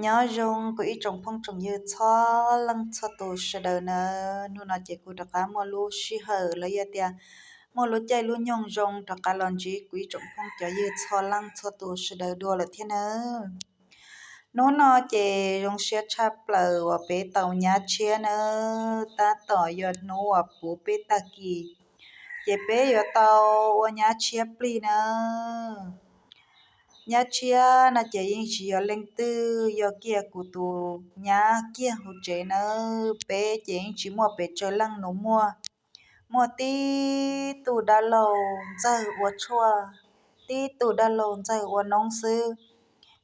Nyob zoo kuv ib tsoom phooj tsoom ywg txhua leej txhua tus sawv daws nawb. Hnub no ces kuv rov qab muaj lub sij hawm los yog tias muaj lub caij lub nyoog zoo rov qab los ntsib kuv ib tsoom phooj cov ywg txhua leej txhua tus sawv daws dua lawm thiab nawb. Hnub no ces zoo siab tshaj plaws uas peb tau nyab tshiab nawb, tab tom yog hnub uas puv peb tag kis ces peb yuav tau ua nyab tshiab plig nawb. Nyab tshiab no ces yeej tsis yog leej twg, yog kiag kuv tus nyab kiag hauv tsev nawb. Peb ces yeej tsis muaj pes tsawg leej nus muag, muaj tib tug dab laug ntxawg ua tshuaj, tib tug dab laug ntxawg ua noob xwb.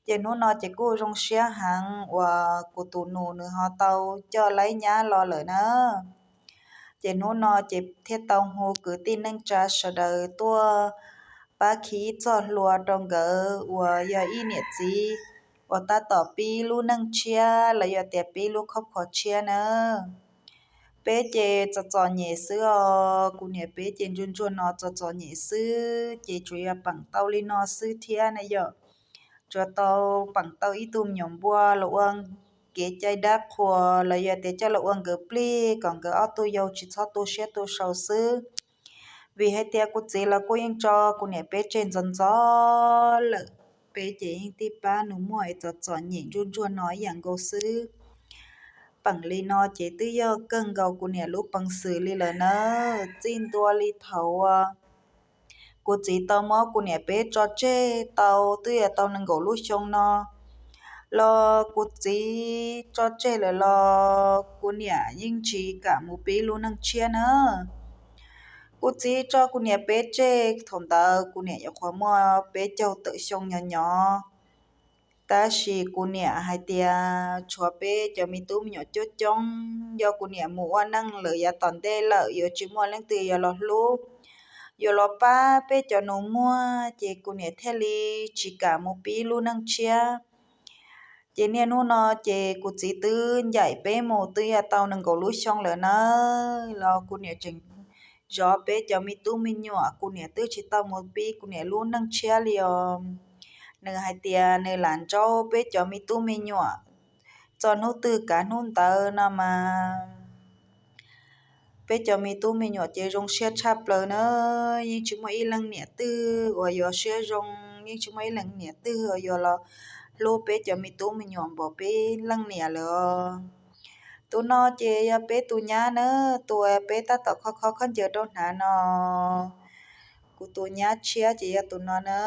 Ces hnub no ces kuj zoo siab heev uas kuv tus nus nws ho tau coj laib nyab los lawm na. Ces hnub no ces thiaj tau hu kwv tij neej tsa sawv daws tuaj pab khi ib txoj hlua rau nkawd uas yog ib niam txiv uas tab tom pib lub neej tshiab los yog tias pib lub khob khos tshiab na. Peb ces txom txom nyem xwb os, kuv niam peb ces ntsuag ntsuag no txom txom nyem xwb, ces tsuas yog peem tau li no xwb thiab na yom. Tsuas tau peem tau ib tug me nyuam npua los ua kev cai dab qhuas los yog tias coj los ua nkawd plig kom nkawd ob tug yau tsis txhob tu siab tu sau xwb. Vim hais tias kuv txiv los kuj yeej tso kuv niam peb tseg ntxov ntxov lawm, peb ces yeej tib pab nus muag es txom txom nyem ntsuag ntsuag no ib yam nkaus xwb. Peem li no ces twb yog kawg nkaus kuv niam lub peev xwm li lawm na. Txij ntua li thaum uas kuv txiv tau muab kuv niam peb tso tseg tau twb yuav tau nees nkaum lub xyoo no los kuv txiv tso tseg lawm los kuv niam yeej tsis kam mus pib lub neej tshiab na. Kuv txiv tso kuv niam peb tseg thaum ntawd kuv niam nyuam qhuav muaj peb caug tawm xyoo nyob nyob. Tab sis kuv niam hais tias tshuav peb cov me tub me nyuam coob coob, yog kuv niam mus ua neej lawm yav tom ntej lawm yuav tsis muaj leej twg yuav los hlub, yuav los pab peb cov nus muag, ces kuv niam thiaj li tsis kam mus pib lub neej tshiab. Ces niaj hnub no ces kuv txiv twb ncaim peb mus twb yuav tau nees nkaum lub xyoo lawm na, los kuv niam tseem zov peb cov me tub me nyuam, kuv niam twb tsis tau mus pib kuv niam lub neej tshiab li os. Nws hais tias nws lam ntsaub peb cov me tub me nyuam txog hnub twg kav hnub ntawd no mas. Peb cov me tub me nyuam ces zoo siab tshaj plaws na, yeej tsis muaj ib leej niam twg uas yuav siab zoo, yeej tsis muaj ib leej niam twg uas yuav los hlub peb cov me tub me nyuam npaum peb leej niam lawm os. Tus no ces yog peb tus nyab na, tus uas peb tab tom kho kho khaub ncaws rau hnav no. Kuv tus nyab tshiab ces yog tus no na.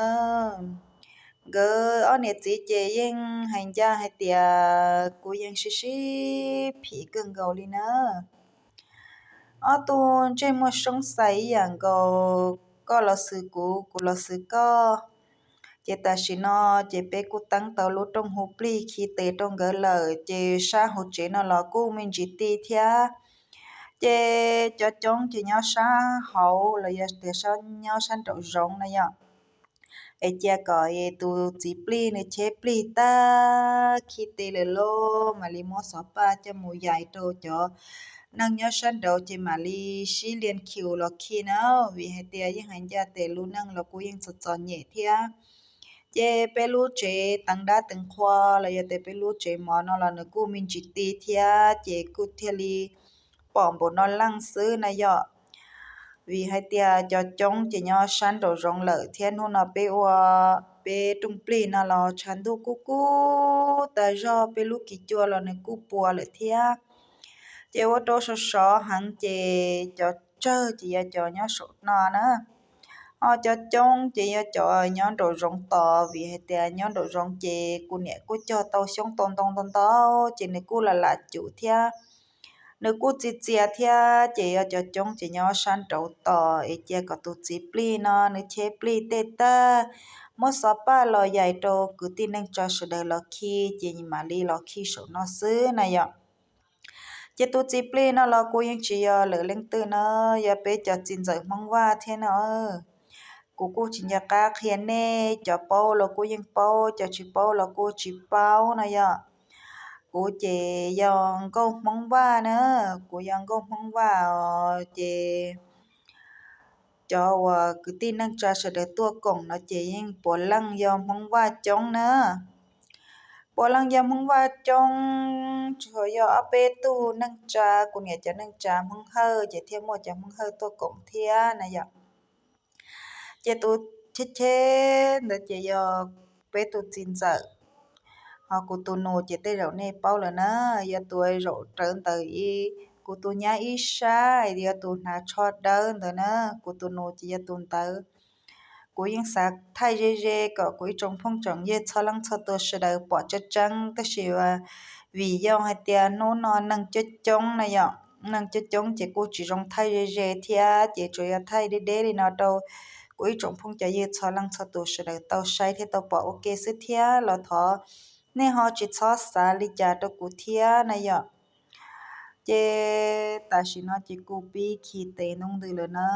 Nkawd ob niam txiv ces yeej hais ncaj hais tias kuv yeej sib sib phim kawg nkaus li na. Ob tug ntsej muag soob xais ib yam nkaus, koj los xwm kuv, kuv los xwm koj. Ces tam sim no ces peb kuj teeb tau lub rooj hu plig khi tes rau nkawd lawm, ces sab hauv tsev no los kuj me ntsis ti thiab. Ces cov coob ces nyob sab hauv los yog tias nyob sab nraum zoov no yom. Es cia kom tus txiv plig nws cheb plig tag khi tes lawm lauj, mam li muab xov paj coj mus yais rau cov neeg nyob sab nraud ces mam li sib lia khiu los khi na. Vim hais tias yeej hais ncaj tias lub neej los kuj yeej txom txom nyem thiab. Ces peb lub tsev teev dab teev qhua los yog tias peb lub tsev mov no los nws kuj me ntsis ti thiab, ces kuj thiaj li pom npaum no leej xwb na yom. Vim hais tias cov coob ces nyob sab nraum zoov lawm thiab hnub no peb ua peb rooj plig no los tshav ntuj kub kub tas zog, peb lub kis cua los nws kuj puas lawm thiab. Ces ua rau sov sov heev ces cov tsawg ces yog cov nyob saum no na. Ho cov coob ces yog cov nyob nraum zoov tos, vim hais tias nyob nraum zoov ces kuv niam kuj cog tau xyoob tau ntoo ntau ntau ces nws kuj lam lam cum thiab. Nws kuj txias txias thiab, ces yog cov coob ces nyob sab nraud tos es cia kom tus txiv plig no nws cheb plig tej tag, muab xov paj los yais rau kwv tij neej tsa sawv daws los khi ces mam li los khi saum no xwb na yom. Ces tus txiv plig no los kuj yeej tsis yog lwm leej twg no, yog peb cov txiv ntxawm Hmoob Vaj thiab no. Kuv kuj tsis nco qab qhia nej, cov paub los kuj yeej paub, cov tsis paub los kuj tsis paub no yom. Kuv ces yog nkauj Hmoob Vaj na, kuv yog nkauj Hmoob Vaj os, ces cov uas kwv tij neej tsa sawv daws tuaj koom no ces yeej puav leej yog Hmoob Vaj coob na. Puav leej yog Hmoob Vaj coob, tsuas yog ob peb tug neej tsa, kuv niam cov neej tsa Hmoob Hawj ces thiaj muaj cov Hmoob Hawj tuaj koom thiab na yom. Ces tus cheb cheb ntawd ces yog peb tus txiv ntxawm, ho kuv tus nus ces tej zaum nej paub lawm na, yog tus zaum rawv ntawd ib, kuv tus nyab ib sab yog tus hnav tsho dawb ntawd na, kuv tus nus ces yog tus ntawd. Kuv yeej xav thaij ze ze kom kuv ib tsoom phooj tsoom ywg txhua leej txhua tus sawv daws pom tseeb tseeb, tab sis vim yog hais tias hnub no neeg coob coob na yom, neeg coob coob ces kuj tsis zoo thaij ze ze thiab, ces tsuas yog thaij deb deb li no rau kuv ib tsoom phooj cov ywg txhua leej txhua tus sawv daws tau saib thiab tau pom ua ke xwb thiab los thov nej ho tsis txhob xav li cas rau kuv thiab na yom. Ces tam sim no ces kuv pib khi tes ntoo ntws lawm na.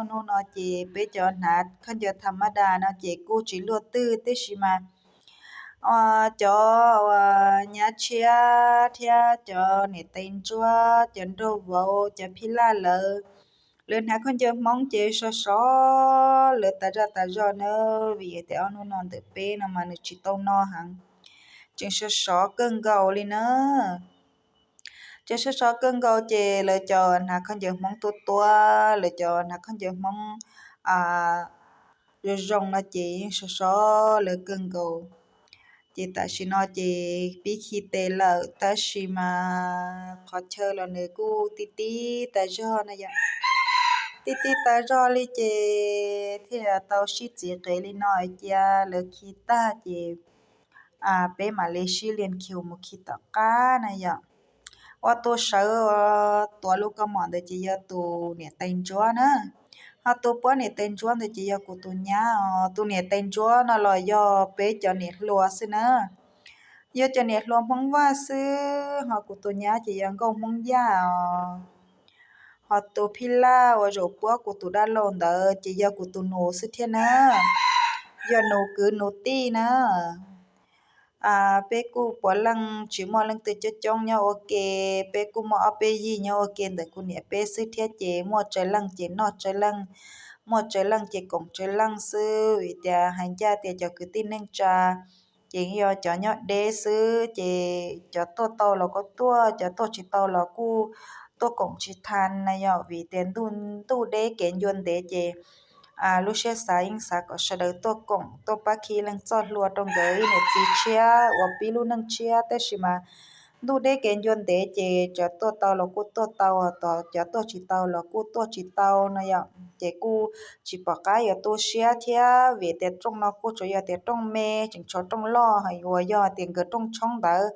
Hnub no ces peb cov hnav khaub ncaws tham mab das no ces kuj tsis luaj twg tib si mas cov nyab tshiab thiab cov niam tais ntsuab, cov nraug vauv, cov phij laj lawv, lawv hnav khaub ncaws Hmoob ces sov sov lawv tas zaj tas zog na, vim tias ob hnub no ntawm peb no mas nws tsis tau no heev, tseem sov sov kawg nkaus li na. Tseem sov sov kawg nkaus ces lawv cov hnav khaub ncaws Hmoob tuab tuab, lawv cov hnav khaub ncaws Hmoob zoo zoo no ces yeej sov sov lawv kawg nkaus. Ces tam sim no ces pib khi tes lawm tab sis mas qhov chaw los nws kuj tib tib tas zog na yom. Tib tib tas zog li ces thiaj tau sib txiv qev li no cia lawv khi tag ces peb mam li sib lias khiu mus khi tom qab na yom. Ua tus sawv tuav lub kaus mom ntawd ces yog tus niam tais ntsuab na, ho tus puab niam tais ntsuab ntawd ces yog kuv tus nyab os. Tus niam tais ntsuab no los yog peb cov niam hluas xwb na, yog cov niam hluas Hmoob Vaj xwb, ho kuv tus nyab ces yog nkauj Hmoob Yaj os. Ho tus phij laj uas zaum puab kuv tus dab laug ntawd ces yog kuv tus nus xwb thiab na, yog nus kwv nus tij na. Peb kuj puav leej tsis muaj leej twg coob coob nyob ua ke, peb kuj muaj ob peb yig nyob ua ke ntawm kuv niam peb xwb thiab ces muaj tsawg leej ces noj tsawg leej, muaj tsawg leej ces koom tsawg leej xwb. Vim tias hais ncaj tias cov kwv tij neej tsa ces yog cov nyob deb xwb ces cov tuaj tau los kuj tuaj, cov tuaj tsis tau los kuj tuaj koom tsis tau na yom. Vim tias ntuj deb kev ncua ntev ces lub siab xav yeej xav kom sawv daws tuaj koom tuaj pab khi leej txoj hlua rau nkawd ib niam txiv tshiab uas pib lub neej tshiab, tab sis mas ntuj deb kev ncua ntev ces cov tuaj tau los kuj tuaj tau, cov tuaj tsis tau los kuj tuaj tsis tau no yom. Ces kuj tsis pom qab yuav tu siab thiab vim tias rooj no kuj tsuas yog tias rooj me, tseem tshuav rooj loj, uas yog tias nkawd rooj tshoob ntawd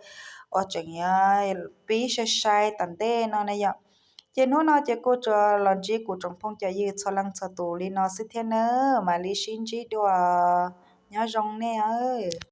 uas tseem pib sai sai tom ntej no na yom. Ces hnub no ces kuj tsuas los ntsib kuv tsoom phooj cov ywg txhua leej txhua tus li no xwb thiab nawb, mam li sib ntsib dua, nyob zoo nej.